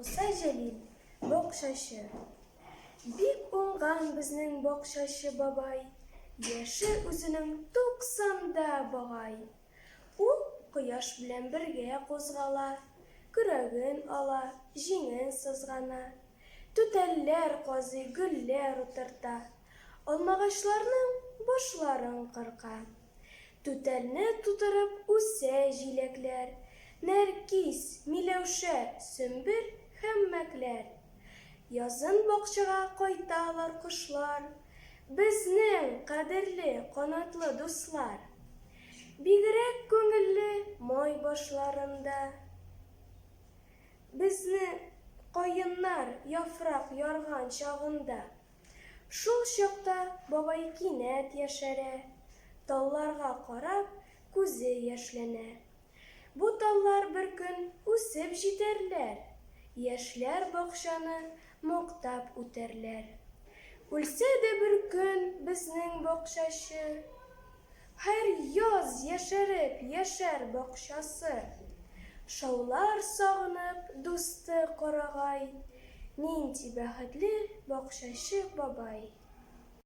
Муса Җәлил, бакчачы. Бик уңган безнең бакчачы бабай, Яше үзенең туксанда багай. Ул кояш белән бергә кузгала, Көрәген ала, җиңен сызгана. Түтәлләр казый, гөлләр утырта, Алмагачларның башларын кырка. Түтәлне тутырып үсә җиләкләр, Нәркис, миләүшә, сөмбел һәм мәкләр. Язын бакчага кайталар кошлар, Безнең кадерле канатлы дуслар. Бигрәк күңелле май башларында. Безне каеннар яфрак ярган чагында. Шул чакта бабай кинәт яшәрә, Талларга карап, күзе яшьләнә. Бу таллар бер көн үсеп җитәрләр, Яшьләр бакчаны мактап үтәрләр. Үлсә дә бер көн безнең бакчачы, Һәр яз яшәреп яшәр бакчасы. Шаулар сагынып дусты карагай, Нинди бәхетле бакчачы бабай.